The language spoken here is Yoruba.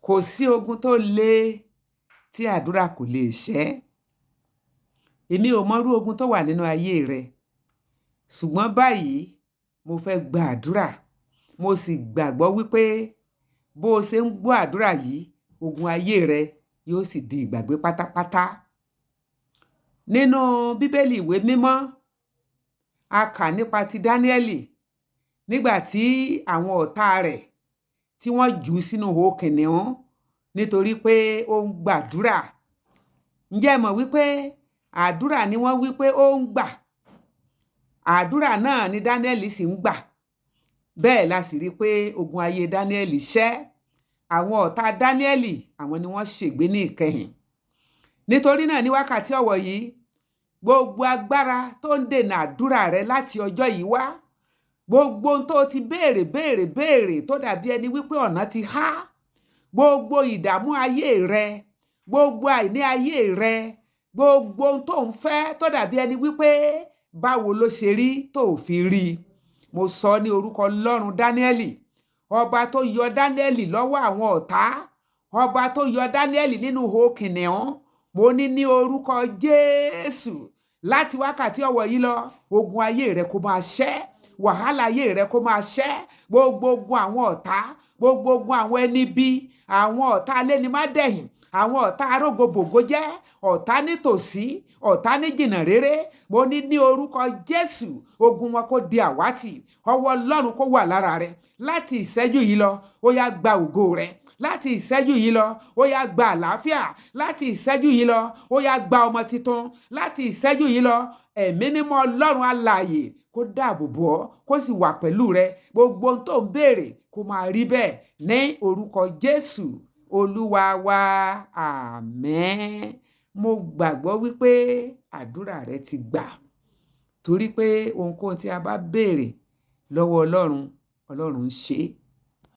Kò sí ogun tó le tí àdúrà kò lè ṣẹ́. Èmi ò mọrú ogun tó wà nínú ayé rẹ, ṣùgbọ́n báyìí mo fẹ́ gba àdúrà. Mo sì gbàgbọ́ wípé bó o ṣe ń gbọ́ àdúrà yìí, ogun ayé rẹ yóò sì di ìgbàgbé pátápátá. Nínú Bíbélì ìwé mímọ́, a kà nípa ti Dáníẹ́lì nígbà tí àwọn ọ̀tá rẹ̀ tí wọ́n jù ú sínú ihò kìnnìún nítorí pé ó ń gbàdúrà. Ǹjẹ́ ẹ mọ̀ wípé àdúrà ni wọ́n wípé ó ń gbà? Àdúrà náà ni Dáníẹ́lì sì ń gbà. Bẹ́ẹ̀ la sì rí pé ogun ayé Dáníẹ́lì ṣẹ́. Àwọn ọ̀tá Dáníẹ́lì, àwọn ni wọ́n ṣègbé ní ìkẹyìn. Nítorí náà ní wákàtí ọ̀wọ̀ yìí, gbogbo agbára tó ń dènà àdúrà rẹ láti ọjọ́ yìí wá, gbogbo ohun tó ti béèrè béèrè béèrè tó dàbí ẹni wípé ọ̀nà ti há, gbogbo ìdààmú ayé rẹ, gbogbo àìní ayé rẹ, gbogbo ohun tó ń fẹ́ tó dàbí ẹni wípé báwo ló ṣe rí tó fi rí. Mo sọ ní orúkọ Ọlọ́run Dáníẹ́lì, ọba tó yọ Dáníẹ́lì lọ́wọ́ àwọn ọ̀tá, ọba tó yọ Dáníẹ́lì nínú ihò kìnnìún. Mo ní ní orúkọ Jésù, láti wákàtí ọ̀wọ̀ yìí lọ, ogun ayé rẹ kó máa ṣẹ́, wàhálà ayé rẹ kó máa ṣẹ́, gbogbo ogun àwọn ọ̀tá, gbogbo ogun àwọn ẹni bí, àwọn ọ̀tá alénimádẹ̀yìn, àwọn ọ̀tá arógobògo jẹ́, ọ̀tá nítòsí, ọ̀tá ní jìnnà réré. Mo ní ní orúkọ Jésù, ogun wọn kó di àwátì, ọwọ́ Ọlọ́run kó wà lára rẹ. Láti ìṣẹ́jú yìí lọ, ó yá gba ògo rẹ. Láti ìṣẹ́jú yìí lọ, ó yá gba àlàáfíà. Láti ìṣẹ́jú yìí lọ, ó yá gba ọmọ titun. Láti ìṣẹ́jú yìí lọ, ẹ̀mí mímọ́ Ọlọ́run alààyè kó dáàbò bò ọ́, kó sì wà pẹ̀lú rẹ. Gbogbo ohun tó ń béèrè kó máa rí bẹ́ẹ̀ ní orúkọ Jésù Olúwa wa. Àmín. Mo gbàgbọ́ wípé àdúrà rẹ ti gbà, torí pé ohunkóhun tí a bá béèrè lọ́wọ́ Ọlọ́run, Ọlọ́run ń ṣe é.